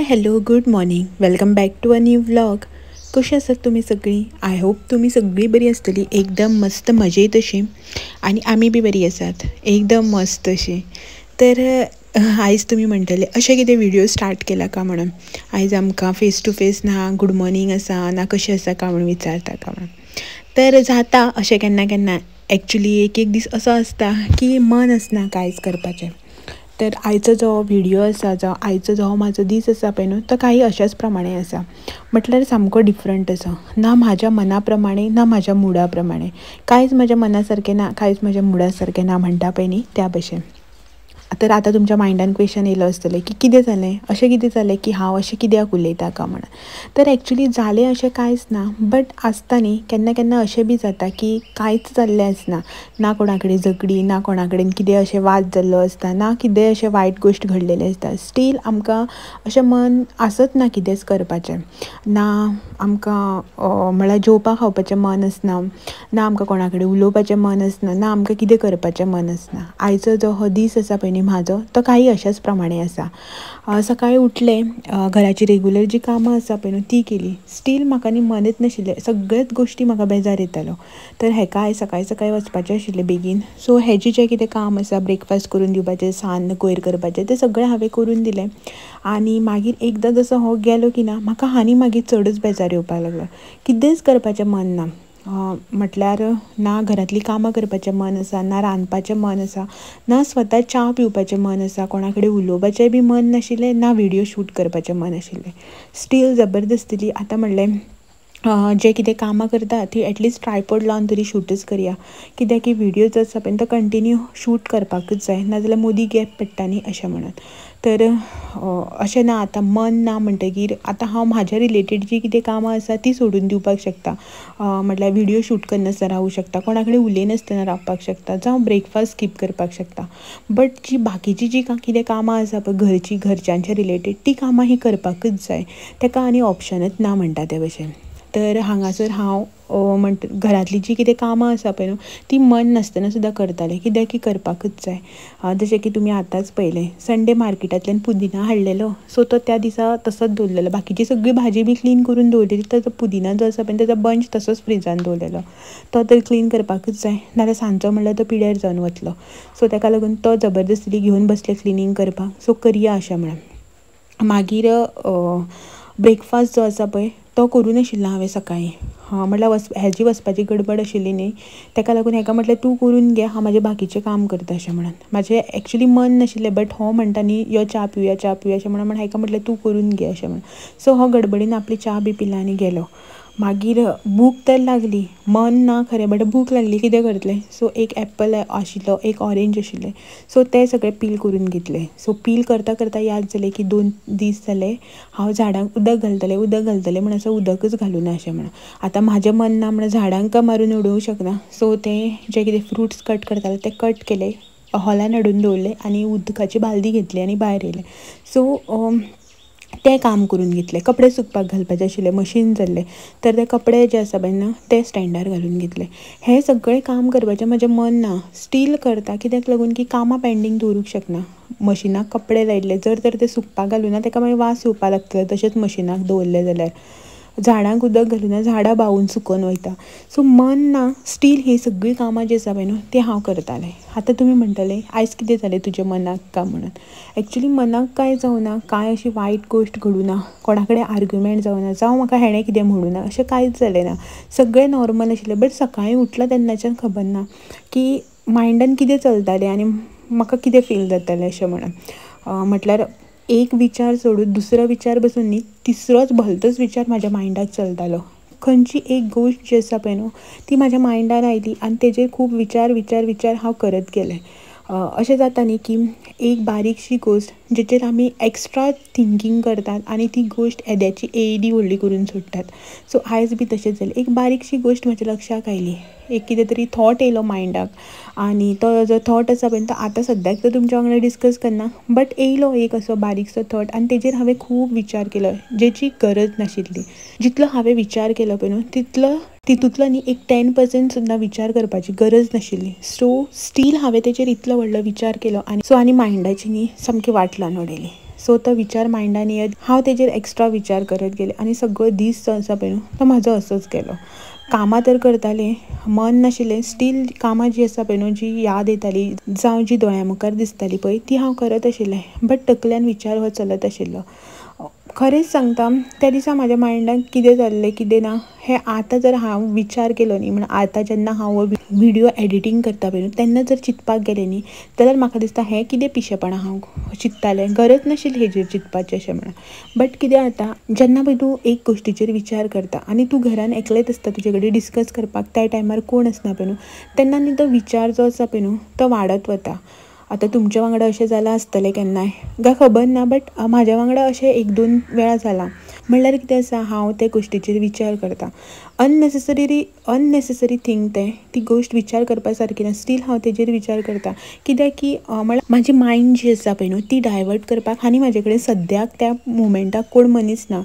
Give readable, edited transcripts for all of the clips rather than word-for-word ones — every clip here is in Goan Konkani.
Hello, good morning, welcome back to a new vlog. कशी आसात तुमी सगळीं? I hope तुमी सगळीं बरी आसतली, एकदम मस्त मजेत अशी, आनी आमी बी बरी आसात एकदम मस्त अशी. तर आयज तुमी म्हणटले अशें कितें व्हिडियो स्टार्ट केला का म्हणून. आयज आमकां फेस टू फेस ना गुड मॉर्निंग आसा ना कशें आसा का म्हणून विचारता का म्हणून. तर जाता अशें केन्ना केन्ना. एक्चुली एक एक दीस असो आसता की मन आसना कांयच करपाचें. तर आयचो जो व्हिडियो आसा, जावं आयचो जो म्हाजो दीस आसा पळय न्हू, तो काही अशाच प्रमाणे आसा. म्हटल्यार सामको डिफरंट आसा. ना म्हाज्या मना प्रमाणे ना म्हाज्या मुडा प्रमाणे, कांयच म्हाज्या मना सारकें ना, कांयच म्हाज्या मुडा सारकें ना म्हणटा पळय न्ही त्या भशेन. तर आतां तुमच्या मायंडान क्वेशन येयलो आसतलें की कितें जालें, अशें कितें जालें की हांव अशें कित्याक उलयता का म्हणून. तर एक्चुली जालें अशें कांयच ना, बट आसता न्ही केन्ना केन्ना अशें बी जाता की कांयच जाल्लें आसना, ना कोणा कडेन झगडी, ना कोणा कडेन कितें अशें वाद जाल्लो आसता, ना कितेंय अशें वायट गोश्ट घडलेलें आसता. स्टील आमकां अशें मन आसत ना कितेंच करपाचें, ना आमकां म्हळ्यार जेवपा खावपाचें मन आसना, ना आमकां कोणा कडेन उलोवपाचें मन आसना, ना आमकां कितें करपाचें मन आसना. आयचो जो हो दीस आसा पळय न्ही म्हाजो, तो काही अशाच प्रमाणे आसा. सकाळी उठलें, घराची रेगुलर जी कामां आसा पळय न्हू ती केली. स्टील म्हाका न्ही मनच नाशिल्लें, सगळ्याच गोश्टी म्हाका बेजार येतालो. तर हेका आयज सकाळी सकाळी वचपाचें आशिल्लें बेगीन, सो हेजें जें कितें काम आसा, ब्रेकफास्ट करून दिवपाचें, सान्न कोयर करपाचें, तें सगळें हांवें करून दिलें. आनी मागीर एकदां जसो हो गेलो की ना, म्हाका आनी मागीर चडच बेजार येवपाक लागलो. कितेंच करपाचें मन ना, म्हटल्यार ना घरांतलीं कामां करपाचें मन आसा, ना रांदपाचें मन आसा, ना स्वता च्या पिवपाचें मन आसा, कोणा कडेन उलोवपाचें बी मन नाशिल्लें, ना व्हिडियो शूट करपाचें मन आशिल्लें. स्टील जबरदस्तीली आतां म्हणलें जे कितें कामां करता ती एटलिस्ट ट्रायपॉड लावन तरी शूटच करया, कित्याक की व्हिडियो जो आसा पळय तो कंटिन्यू शूट करपाकूच जाय, नाजाल्यार मदीं गॅप पडटा न्ही अशें म्हणून. तर अशें ना आतां मन ना म्हणटगीर आतां हांव म्हाज्या रिलेटेड जी कितें कामां आसा ती सोडून दिवपाक शकता. म्हटल्यार व्हिडियो शूट करनासतना रावूं शकता, कोणा कडेन उलयनासतना रावपाक शकता, जावं ब्रेकफास्ट स्कीप करपाक शकता. बट जी बाकीची जी कितें कामां आसा पळय घरची, घरच्यांच्या रिलेटेड, ती कामां ही करपाकूच जाय, ताका आनी ऑप्शनच ना म्हणटा ते भशेन. तर हांगासर हांव म्हणट घरांतली जी कितें कामां आसा पळय न्हू ती मन नासतना सुद्दां करतालें, कित्याक की करपाकूच जाय. जशें की तुमी आतांच पळयलें, संडे मार्केटांतल्यान पुदिना हाडलेलो, सो तो त्या दिसा तसोच दवरलेलो. बाकीची सगळी भाजी बी क्लीन करून दवरलेली, ताजो पुदिना जो आसा पळय ताजो बंच तसोच फ्रिजान दवरलेलो, तो तर क्लीन करपाकूच जाय, नाजाल्यार सांजचो म्हणल्यार तो पिड्यार जावन वतलो. सो ताका लागून तो जबरदस्तीली घेवन बसले क्लिनींग करपाक, सो करया अशें म्हणून. मागीर ब्रेकफास्ट जो आसा पळय तो करूं नाशिल्लो हांवें सकाळीं, म्हटल्यार हेजी वचपाची गडबड आशिल्ली न्ही, ताका लागून हेका म्हटलें तूं करून घे, हांव म्हाजें बाकीचें काम करता अशें म्हणून. म्हाजें एक्चुली मन नाशिल्लें, बट हो म्हणटा न्ही यो च्या पिवया च्या पिवया अशें म्हणून, हेका म्हटलें तूं करून घे अशें म्हणून. सो हो गडबडीन आपली च्या बी पिला आनी गेलो. मागीर भूक तर लागली, मन ना खरें बट भूक लागली, कितें करतलें. सो एक एप्पल आशिल्लो, एक ऑरेंज आशिल्लें, सो ते सगळे पील करून घेतले. सो पील करता करता याद जालें की 2 दीस जाले हांव झाडांक उदक घालतलें उदक घालतलें म्हण असो उदकच घालूना अशें म्हणून. आतां म्हाजें मन ना म्हणून झाडांक मारून उडोवंक शकना, सो तें जे कितें फ्रुट्स कट करताले ते कट केले, हॉलान हाडून दवरले आनी उदकाची बालदी घेतली आनी भायर येयलें. सो तें काम करून घेतलें. कपडे सुकपाक घालपाचे आशिल्ले, मशीन जाल्लें, तर ते कपडे जे आसा पळय न्हू ते स्टँडार घालून घेतले. हें सगळें काम करपाचें म्हाजें मन ना, स्टील करता, कित्याक लागून की कामां पेंडींग दवरूंक शकना. मशिनाक कपडे लायिल्ले जर तर ते सुकपाक घालूना ताका मागीर वास येवपाक लागतलो, तशेंच मशिनाक दवरले जाल्यार. झाडांक उदक घालूना, झाडां बावून सुकोन वयता. सो मन ना, स्टील ही सगळीं कामां जी आसा पळय न्हू ती हांव करतालें. आतां तुमी म्हणटले आयज कितें जालें तुज्या मनाक का म्हणून. एक्चुली मनाक कांय जावना, कांय अशी वायट गोश्ट घडूना, कोणा कडेन आर्ग्युमेंट जावना, जावं म्हाका हेणें कितें म्हणूना, अशें कांयच जालें ना, सगळें नॉर्मल आशिल्लें. बट सकाळीं उठलां तेन्नाच्यान खबर ना की मायंडान कितें चलतालें आनी म्हाका कितें फील जातालें अशें म्हणून. म्हटल्यार एक विचार सोडून दुसरो विचार बसून न्ही तिसरोच भलतोच विचार म्हाज्या मायंडाक चलतालो. खंयची एक गोश्ट जी आसा पळय न्हू ती म्हाज्या मायंडार आयली आनी तेजेर खूब विचार विचार विचार हांव करत गेलें. अशें जाता न्ही की एक बारीकशी गोश्ट जेचेर आमी एक्स्ट्रा थिंकींग करतात आनी ती गोश्ट येद्याची एदी व्हडली करून सोडटात. सो आयज बी तशेंच जालें. एक बारीकशी गोश्ट म्हज्या लक्षाक आयली, एक कितें तरी थॉट येयलो मायंडाक आनी तो जो थॉट आसा पळय तो आतां सद्याक तर तुमच्या वांगडा डिस्कस करना, बट येयलो एक असो बारीकसो थॉट आनी तेजेर हांवें खूब विचार केलो जेची गरज नाशिल्ली. जितलो हांवें विचार केलो पळय न्हू तितलो तितूंतलो न्ही एक 10% सुद्दां विचार करपाची गरज नाशिल्ली. सो स्टील हांवें तेजेर इतलो व्हडलो विचार केलो आनी सो आनी मायंडाची न्ही सामकी वाट लावन उडयली. सो तो विचार मायंडान येत हांव तेजेर एक्स्ट्रा विचार करत गेलें आनी सगळो दीस जो आसा पळय न्हू तो म्हाजो असोच गेलो. कामां तर करतालें, मन नाशिल्लें, स्टील कामां जी आसा पळय न्हू जी याद येताली जावं जी दोळ्यां मुखार दिसताली पळय ती हांव करत आशिल्लें, बट तकल्यान विचार हो चलत आशिल्लो. खरेंच सांगता त्या दिसा म्हाज्या मायंडान कितें जाल्लें कितें ना हें आतां जर हांव विचार केलो न्ही, म्हण आतां जेन्ना हांव व्हिडियो एडिटींग करता पळय न्हू तेन्ना जर चिंतपाक गेलें न्ही जाल्यार म्हाका दिसता हें कितें पिशेपणां हांव चिंत्तालें, गरज नाशिल्ली हेजेर चिंतपाचें अशें म्हणून. बट कितें जाता जेन्ना पळय तूं एक गोश्टीचेर विचार करता आनी तूं घरान एकलेंच आसता, तुजे कडेन डिस्कस करपाक त्या टायमार कोण आसना पळय न्हू, तेन्ना न्ही तो विचार जो आसा पळय न्हू तो वाडत वता. आतां तुमच्या वांगडा अशें जालां आसतलें केन्नाय काय खबर ना, बट म्हाज्या वांगडा अशें एक दोन वेळा जालां. म्हणल्यार कितें आसा, हांव ते गोश्टीचेर विचार करता, अननेसेसरी थींग तें, ती गोश्ट विचार करपा सारकी ना, स्टील हांव तेजेर विचार करता. कित्याक की म्हणल्यार म्हाजी मायंड जी आसा पळय न्हू ती डायवर्ट करपाक आनी म्हाजे कडेन सद्याक त्या मुमेंटाक कोण मनीस ना.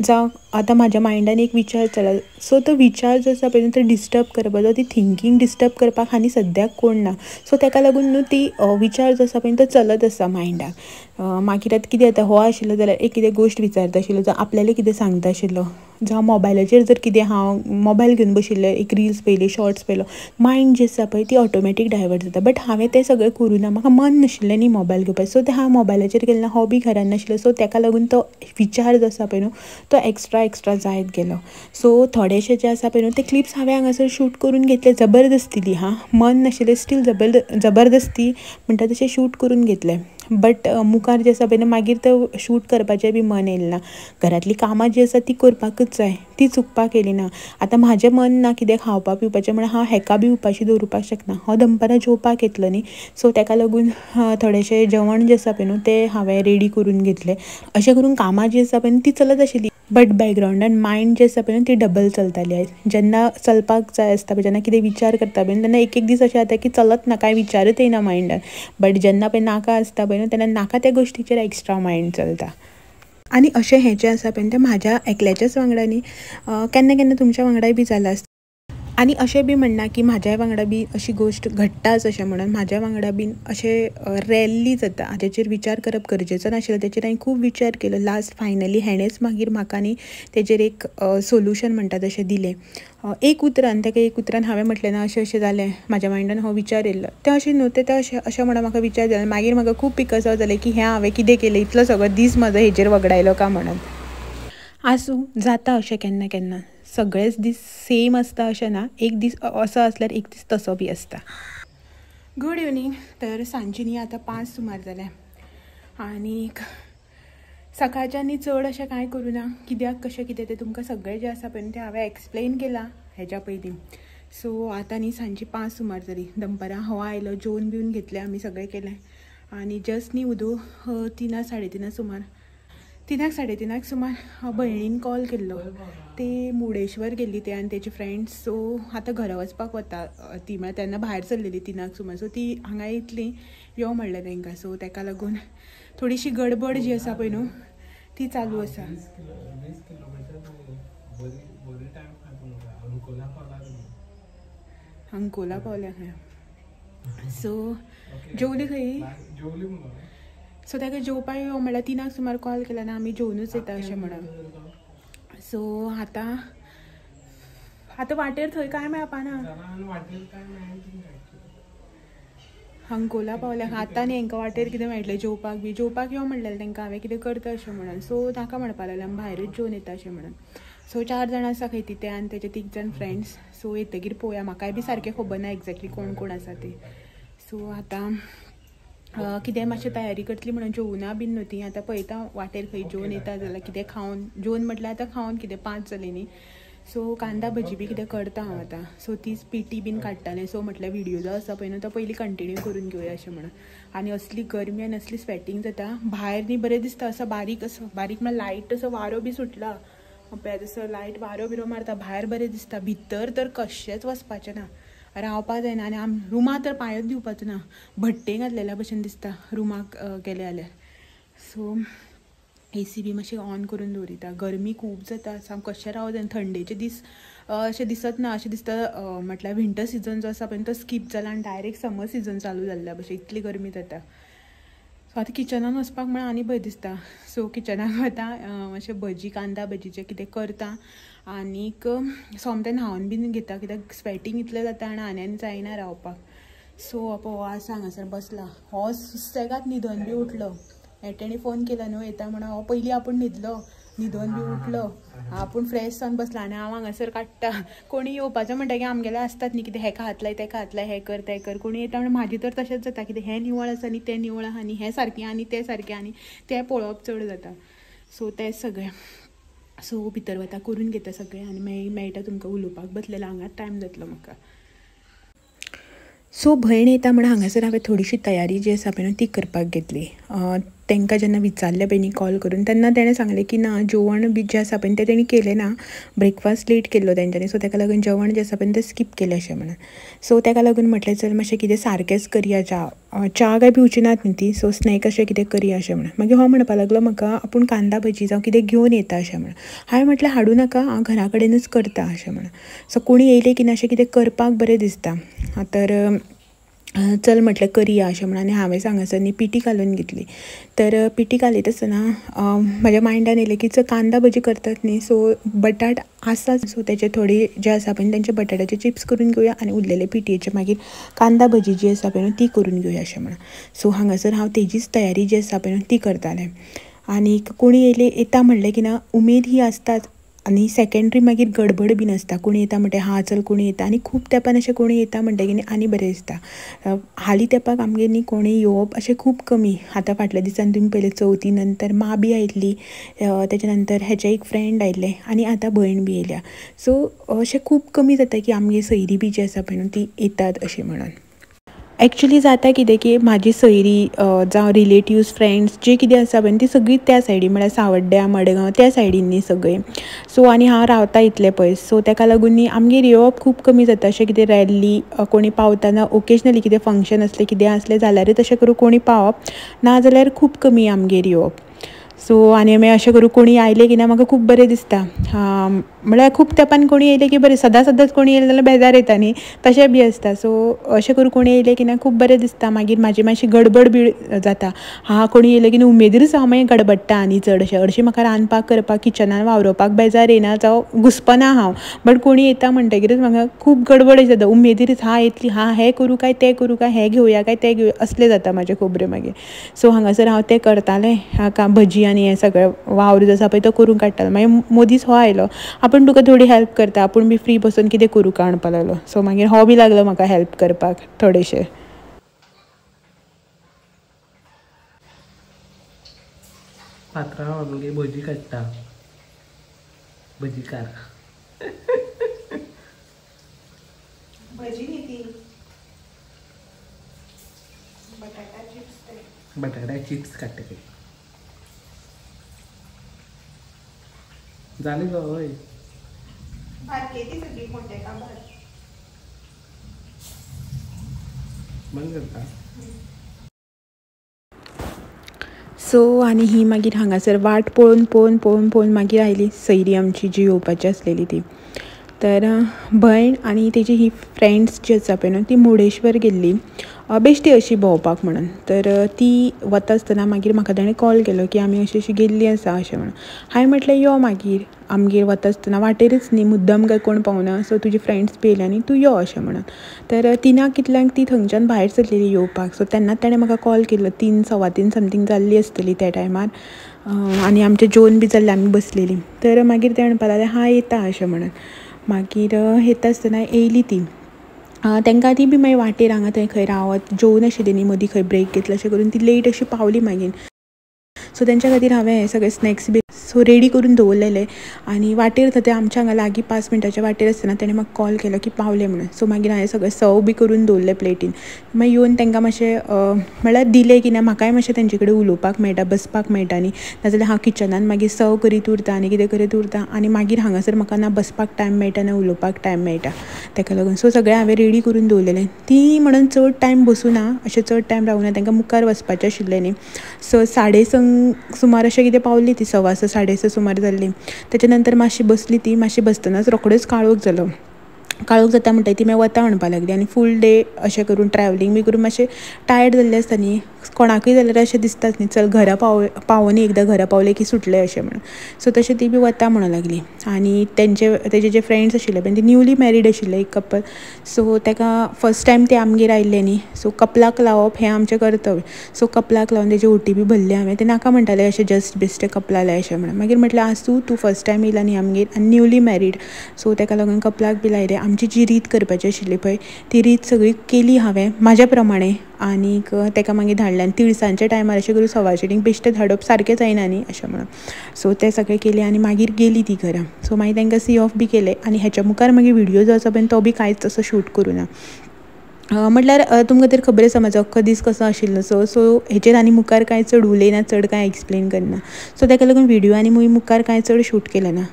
जावं आतां म्हाज्या मायंडान एक विचार चलत, सो तो विचार जो आसा पळय न्हू तो डिस्टर्ब करपाचो, ती थिंकींग डिस्टर्ब करपाक आनी सद्याक कोण ना. सो तेका लागून न्हू ती विचार जो आसा पळय तो चलत आसा मायंडाक. मागीर आतां कितें जाता, हो आशिल्लो जाल्यार एक कितें गोश्ट विचारता आशिल्लो, जावं आपल्याले कितें सांगता आशिल्लो, जावं मोबायलाचेर जर कितें हांव मोबायल घेवन बशिल्लें, एक रिल्स पळयली, शॉर्ट्स पळयलो, मायंड जी आसा पळय ती ऑटोमॅटीक डायवर्ट जाता. बट हांवें तें सगळें करूं ना, म्हाका मन नाशिल्लें न्ही मोबायल घेवपाचें. सो तें हांव मोबायलाचेर गेलें ना, हो बी घरान नाशिल्लो, सो तेका लागून तो विचार जो आसा पळय न्हू तो एक्स्ट्रा एक्स्ट्रा जायत गेलो. सो थोडेशे जे आसा पळय न्हू ते क्लिप्स हांवें हांगासर शूट करून घेतले जबरदस्तीली, हां मन नाशिल्लें स्टील जबरदस्ती म्हणटा तशें शूट करून घेतलें. बट मुखार जें आसा पळय न्हू मागीर तें शूट करपाचें बी मन येयलें ना. घरांतलीं कामां जीं आसा तीं करपाकूच जाय, ती चुकपाक येयली ना. आतां म्हाजें मन ना कितें खावपा पिवपाचें म्हणून हांव हेका बी उपाशी दवरुपाक शकना, हो दनपारां जेवपाक येतलो न्ही, सो तेका लागून थोडेशें जेवण जें आसा पळय न्हू तें हांवें रेडी करून घेतलें. अशें करून कामां जीं आसा पळय न्हू ती चलत आशिल्ली, बट बॅकग्रावंडान मायंड जें आसा पळय न्हू ती डबल चलताली. जेन्ना चलपाक जाय आसता पळय, जेन्ना कितें विचार करता पळय तेन्ना एक एक दीस अशें जाता की चलत ना, कांय विचारच येयना मायंडान. बट जेन्ना पळय नाका आसता पळय न्हू तेन्ना नाका त्या गोश्टीचेर एक्स्ट्रा मायंड चलता. आनी अशें हें जें आसा पळय तें म्हाज्या एकल्याच्याच वांगडा न्ही, केन्ना केन्ना तुमच्या वांगडाय बी जालां आसता. आनी अशें बी म्हणना की म्हाज्या वांगडा बी अशी गोश्ट घडटाच अशें म्हणून, म्हाज्या वांगडा बीन अशें रॅरली जाता. हाजेचेर विचार करप गरजेचो नाशिल्लो, तेचेर हांवें खूब विचार केलो. लास्ट फायनली हेणेच मागीर म्हाका न्ही तेजेर एक सोल्युशन म्हणटा तशें दिलें. एक उतरान तेका एक उतरान हांवें म्हटलें ना अशें अशें जालें, म्हाज्या मायंडान हो विचार येयल्लो, तें अशें न्हू तें अशें अशें म्हणून म्हाका विचार जालो. मागीर म्हाका खूब पिकासांव जालें की हें हांवें कितें केलें, इतलो सगळो दीस म्हाजो हेजेर वगडायलो काय म्हणून. आसूं, जाता अशें केन्ना केन्ना, सगळेच दीस सेम आसता अशें ना, एक दीस असो आसल्यार एक दीस तसो बी आसता. Good evening. तर सांजची न्ही आतां 5 सुमार जाल्या आनीक सकाळच्यान न्ही चड अशें कांय करूं ना, कित्याक कशें कितें तें तुमकां सगळें जें आसा पळय तें हांवें एक्सप्लेन केलां हेज्या पयलीं. सो आतां न्ही सांजची 5 सुमार जाली, दनपारां हो आयलो, जेवन बिवन घेतलें आमी, सगळें केलें आनी जस्ट न्ही उदो 3 साडे 3 सुमार, 3 साडे 3 सुमार भयणीन कॉल केल्लो. ते मुर्डेश्वर गेल्ली ते आनी तेजी फ्रेंड्स. सो आतां घरा वचपाक वता ती, म्हळ्यार तेन्ना भायर सरलेली 3 सुमार. सो ती हांगा येतली यो म्हणलें तांकां. सो तेका लागून थोडीशी गडबड जी आसा पळय न्हू ती चालू आसा. अंकोला पावल्या खंय. सो जेवली खंय. सो ताका जेवपाक यो म्हणल्यार 3 सुमार कॉल केला ना, आमी जेवनूच येता अशें म्हणून. सो आतां आतां वाटेर थंय कांय मेळपा ना, अंकोला पावल्या आतां न्ही हांकां वाटेर कितें मेळटलें जेवपाक बी, जेवपाक यो म्हणलेलें तांकां हांवें, कितें करता अशें म्हणून. सो नाका म्हणपाक लागलें, आमी भायरूच जेवन येता अशें म्हणून. सो 4 जाणां आसा खंय ते आनी तेजे 3 जाण फ्रेंड्स. सो येतगीर पळोवया, म्हाकाय बी सारकें खबर ना एग्जॅक्टली कोण कोण आसा ते. सो आतां कितें मातशें तयारी करतली म्हणून जेवना बीन न्हू ती. आतां पळयता वाटेर खंय जेवन येता जाल्यार कितें खावन, जेवन म्हटल्यार आतां खावन कितें 5 जालीं न्ही. सो कांदा भजी बी कितें करता हांव आतां. सो तीच पिटी बीन काडटालें. सो म्हटल्यार व्हिडियो जो आसा पळय न्हू तो पयलीं कंटिन्यू करून घेवया अशें म्हणून. आनी असली गरमी आनी असली स्वेटींग जाता भायर न्ही, बरें दिसता असो बारीक, असो बारीक म्हळ्यार लायट असो वारो बी सुटला पळय, तसो लायट वारो बिरो मारता, भायर बरें दिसता, भितर तर कशेंच वचपाचें ना, रावपा जायना. आनी आम रुमा तर पांयच दिवपाचो ना, भट्टे घातलेल्या भशेन दिसता रुमाक गेले जाल्यार. सो एसी बी मातशी ऑन करून दवरिता, गरमी खूब जाता, सामकें कशें रावो जायना. थंडेचे दीस अशें दिसत ना, अशें दिसता म्हटल्यार विंटर सिजन जो आसा पळय तो स्कीप जाला आनी डायरेक्ट समर सिजन चालू जाल्ल्या भशेन, इतली गरमी जाता. सो सो आतां किचनान वचपाक म्हळ्यार आनी भंय दिसता. सो किचनाक वता मातशें भजी कांदा भजीचें कितें करता आनीक सोमतें न्हांवन बीन घेता कित्याक स्वेटींग इतलें जाता आनी आनी जायना रावपाक. सो हो आसा हांगासर बसला, हो सुसेगाद न्हिदोन बी उठलो. तेणी फोन केलो न्हू येता म्हणून, हो पयलीं आपूण न्हिदलो, न्हिदोन बी उठलो, आपूण फ्रेश जावन बसला आनी हांव हांगासर काडटा. कोणी येवपाचें म्हणटकीर आमगेलें आसतात न्ही कितें हेका हात लाय तेका हात लाय हें कर तें कर. कोणी येता म्हणून म्हाजें तर तशेंच जाता कितें हें निवळ आसा आनी तें निवळ आसा आनी हें सारकें आनी तें सारकें आनी तें पळोवप चड जाता. सो तें सगळें सो भितर वता करून घेता सगळें आनी मागीर मेळटा तुमकां उलोवपाक बसलेलें हांगाच टायम जातलो म्हाका. सो भयण येता म्हणून हांगासर हांवें थोडीशी तयारी जी आसा पळय न्हू ती करपाक घेतली. तांकां जेन्ना विचारलें पळय न्ही कॉल करून तेन्ना तेणें सांगलें की ना जेवण बी जें आसा पळय तें तेणी केलें ना, ब्रेकफास्ट लेट केल्लो तेंच्यांनी, सो ताका लागून जेवण जें आसा पळय तें स्कीप केलें अशें म्हणून. सो ताका लागून म्हटलें चल मातशें कितें सारकेंच करया, च्या काय पिवची नात न्ही ती, सो स्नॅक अशें कितें करया अशें म्हणून. मागीर हो म्हणपाक लागलो म्हाका आपूण कांदा भजी जावं कितें घेवन येता अशें म्हणून. हांवें म्हटलें हाडूं नाका, हांव घरा कडेनच करता अशें म्हणून. सो कोणी येयलें की ना अशें कितें करपाक बरें दिसता, तर चल म्हटलें करया अशें म्हणून. आनी हांवें हांगासर न्ही पिठी घालून घेतली. तर पिठी घालीत आसतना म्हज्या मायंडान येयलें की कांदा भजी करतात न्ही, सो बटाट आसा, सो तेचे थोडे जे आसा पळय तेंचे बटाट्याचे चिप्स करून घेवया आनी उरलेले पिठयेचे मागीर कांदा भजी जी आसा पळय ती करून घेवया अशें म्हणून. सो हांगासर हांव तेजीच तयारी जी आसा पळय ती करतालें. आनी कोणी येयले येता म्हणलें की ना उमेद ही आसताच आनी सेकेंडरी मागीर गडबड बीन आसता. कोणी येता म्हणटा हा चल कोणी येता आनी खूब तेंपान अशें कोणी येता म्हणटकीर न्ही आनी बरें दिसता. हालीं तेंपाक आमगेर न्ही कोणी येवप अशें खूब कमी. आतां फाटल्या दिसान तुमी पयलें चवथी नंतर मां बी आयिल्ली, तेच्या नंतर हेचे एक फ्रेंड आयिल्लें आनी आतां भयण बी येयल्या. सो अशें खूब कमी जाता की आमगेर सयरी बी जी आसा पळय न्हू ती येतात अशें म्हणून. एक्चुली जाता कितें की म्हाजी सयरी जावं रिलेटिव्स फ्रेंड्स जे कितें आसा पळय ती सगळीं त्या सायडीन म्हळ्यार सावड्ड्या मडगांव त्या सायडीन न्ही सगळीं. सो आनी हांव रावता इतलें पयस, सो ताका लागून न्ही आमगेर येवप खूब कमी जाता. अशें कितें रॅली कोणी पावतना ओकेजनली कितें फंक्शन आसलें कितें आसलें जाल्यारूच अशें करून कोणी पावप, ना जाल्यार खूब कमी आमगेर येवप. सो आनी मागीर अशें करून कोणी आयलें की ना म्हाका खूब बरें दिसता. म्हळ्यार खूब तेंपान कोणी येयलें की बरें, सदां सदांच कोणी येयलें जाल्यार बेजार येता न्ही, तशें बी आसता. सो अशें करून कोणी येयलें की ना खूब बरें दिसता. मागीर म्हाजी मातशी गडबड बी जाता, हा कोणी येयलें की न्ही उमेदीरूच हांव मागीर गडबडटा आनी चड अशें हरशीं म्हाका रांदपाक करपाक किचनान वावरोवपाक बेजार येना जावं घुसपना हांव, बट कोणी येता म्हणटकीरच म्हाका खूब गडबड जाता. उमेदीरूच हा येतली, हा हें करूं काय तें करूं काय, हें घेवया काय तें घेवया असलें जाता म्हाजें खबऱ्यो मागीर. सो हांगासर हांव तें करतालें भजी आनी हें सगळें वावर जो आसा पळय तो करून काडटालें. मागीर मदींच हो आयलो, आपूण तुका थोडी हेल्प करता, आपूण बी फ्री बसून कितें करूं काय म्हणपाक लागलो. सो मागीर हो बी लागलो म्हाका हेल्प करपाक थोडेशें. पात्रांव आमगे भजी काडटा, भजीकार. भजी न्ही ती, बटाटा चिप्स ते. बटाटा चिप्स काडटा ते. जाले गो हय बारके ती सगळी मोठे काबार बंद करता. सो आनी ही मागीर हांगासर वाट पळोवन पळोवन पळोवन पळोवन मागीर आयली सयरी आमची जी येवपाची आसलेली ती. तर भयण आनी तेजी ही फ्रेंड्स जी आसा पळय न्हू ती मुर्डेश्वर गेल्ली बेश्टी अशी भोंवपाक म्हणून. तर ती वता आसतना मागीर म्हाका ताणें कॉल केलो की आमी अशी अशी गेल्ली आसा अशें म्हणून. हांवें म्हटलें यो मागीर आमगेर वता आसतना वाटेरच न्ही मुद्दम काय कोण पावना, सो तुजी फ्रेंड्स बी येयल्या न्ही तूं यो अशें म्हणून. तर 3 कितल्यांक ती थंयच्यान भायर सरलेली येवपाक. सो तेन्नाच ताणें म्हाका कॉल केलो, 3 सव्वा 3 समथींग जाल्ली आसतली त्या टायमार आनी आमचें जेवण बी जाल्लें, आमी बसलेलीं. तर मागीर तें म्हणपाक लागलें हा येता अशें म्हणून. मागीर येता आसतना येयली ती, तांकां ती बी मागीर वाटेर हांगा थंय खंय रावत जेवून आशिल्ली न्ही, मदीं खंय ब्रेक घेतला अशें करून ती लेट अशी पावली मागीर. सो तेंच्या खातीर हांवें हे सगळे स्नॅक्स बी सो रेडी करून दवरलेले. आनी वाटेर ते आमच्या हांगा लागीं 5 मिनटाच्या वाटेर आसतना तेणें म्हाका कॉल केलो की पावले म्हणून. सो मागीर हांवें सगळें सर्व बी करून दवरलें प्लेटीन. मागीर येवन तांकां मातशें म्हळ्यार दिलें की ना म्हाकाय मातशें तेंचे कडेन उलोवपाक मेळटा, बसपाक मेळटा न्ही, नाजाल्यार हांव किचनान मागीर सर्व करीत उरता आनी कितें करीत उरता आनी मागीर हांगासर म्हाका ना बसपाक टायम मेळटा ना उलोवपाक टायम मेळटा. ताका लागून सो सगळें हांवें रेडी करून दवरलेलें. ती म्हणून चड टायम बसूं ना, अशें चड टायम रावूना, तांकां मुखार वचपाचें आशिल्लें न्ही. सो 6:30 सुमार अशें कितें पावली ती, 6:15 6:30 सुमार जाल्ली. तेच्या नंतर मातशी बसली ती, मातशी बसतनाच रोखडोच काळोख जालो. काळोख जाता म्हणटा ती मागीर वता म्हणपाक लागली. आनी फूल डे अशें करून ट्रॅवलिंग बी करून मातशें टायर्ड जाल्लें आसता न्ही, कोणाकूय जाल्यार अशें दिसताच न्ही, चल घरा पावोनी, एकदां घरा पावले की सुटले अशें म्हणून. सो तशें ती बी वता म्हणूंक लागली. आनी तेजे जे फ्रेंड्स आशिल्ले पळय, ते न्यूली मॅरीड आशिल्ले एक कपल. सो तेका फर्स्ट टायम ते आमगेर आयिल्ले न्ही, सो कपलाक लावप हें आमचें कर्तव्य. सो कपलाक लावन तेजी ओटी बी भरली हांवें. ते नाका म्हणटाले अशें जस्ट बेश्टे कपला लाय अशें म्हणून. मागीर म्हटलें आसूं, तूं फर्स्ट टायम येयला न्ही आमगेर आनी न्यूली मॅरीड, सो तेका लागून कपलाक बी लायलें. आमची जी रीत करपाची आशिल्ली पळय ती रीत सगळी केली हांवें म्हाज्या प्रमाणे. आनीक तेका मागीर धाडलें. आनी तिळसांजच्या टायमार अशें करून सवाशिणीक बेश्टें धाडप सारकें जायना न्ही अशें म्हणून. सो तें सगळें केलें आनी मागीर गेली ती घरा. सो मागीर तांकां सी ऑफ बी केलें. आनी हेच्या मुखार मागीर व्हिडियो जो आसा पळय तो बी कांयच असो शूट करूं ना. म्हटल्यार तुमकां तर खबर आसा म्हाजो अख्खो दीस कसो आशिल्लो. सो सो हेचेर आनी मुखार कांय चड उलयना, चड कांय एक्सप्लेन करना. सो ताका लागून व्हिडियो आनी मुखार कांय चड शूट केलें ना.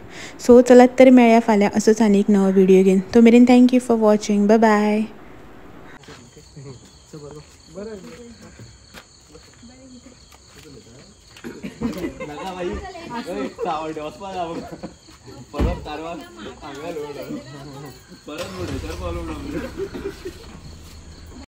सो चलात तर मेळया फाल्यां असोच आनी एक नवो व्हिडियो घेवन. तो मेरेन thank you for watching. Bye bye. परत कारवार हांगा परत मुर्डेश्वर पावलो.